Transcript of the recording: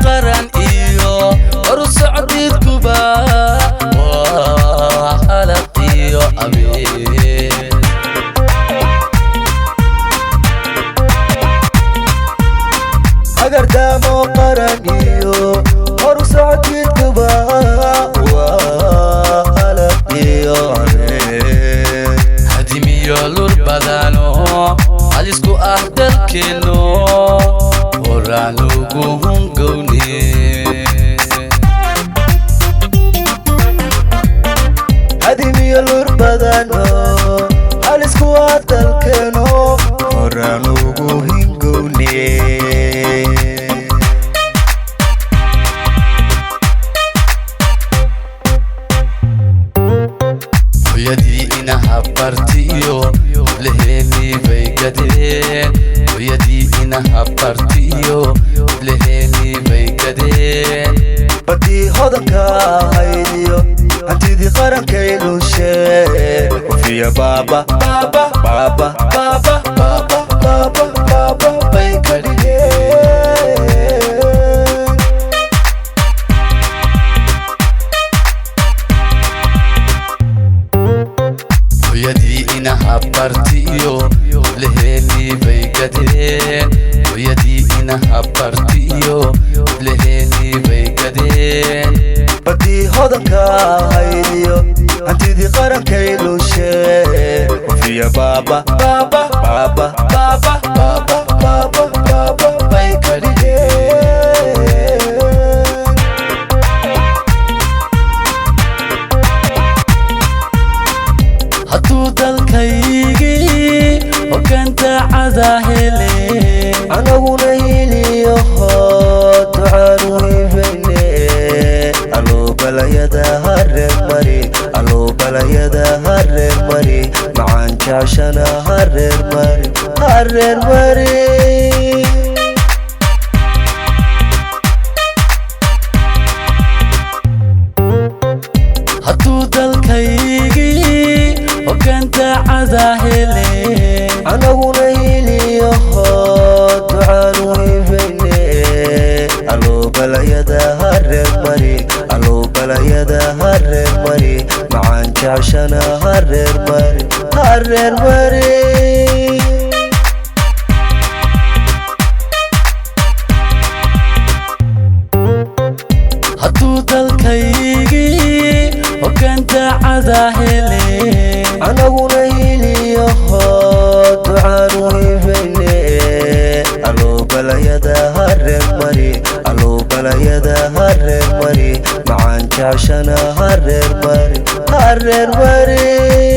Qaran iyo horu socdiidkuba waa halaq iyo abeer. Hagardaamo qaran iyo horu socodkiidkuba waa halaq iyo abeer. Hadimiyo lur badano halisku ah dalkeenno horaanugu hungowne. Hadimiyo lur badano halisku ah dalkeeno horaan ugu hingowne. Hooyadii inaha bartiyo hablaheenii bay gadeen. Hooyadii inaha bartiyo hablaheenii bay gadeen. Badii hodanka ahaydiyo hantidii qarankay lusheen, wafiya baaba baaba baaba baaba baaba baaba baaba bay ka dhigeen. Hooyadii inaha bartiyo hablaheenii bay gadeen. Hooyadii inaha bartiyo hablaheenii bay gadeen. Badii hodanka ahaydiyo hantidii qarankay lusheen, wafiya baaba baaba baaba baaba baaba baaba baaba bay ka dhigeen. Hadduu dalkaygii hoggaan daacada hele, anaguna hiliyaho ducaanu hibayne. Aluu balayada hareer mari, aluu balayada hareer mari, macaan jecshana hareer mari, hareer mari. Hadduu dalkaygii hoggaan daacada hele, anaguna hiliyaho ducaanu hibayne. Aluu balayada hareer mari, aluu balayada hareer mari, macaan jecshana hareer mari, hareer mari. Hadduu dalkaygii hoggaan daacada hele, anaguna hiliyaho ducaanu hibayne. Aluu balayada hareer mari, aluu balayada hareer mari, macaan jecshana hareer mari, hareer mari.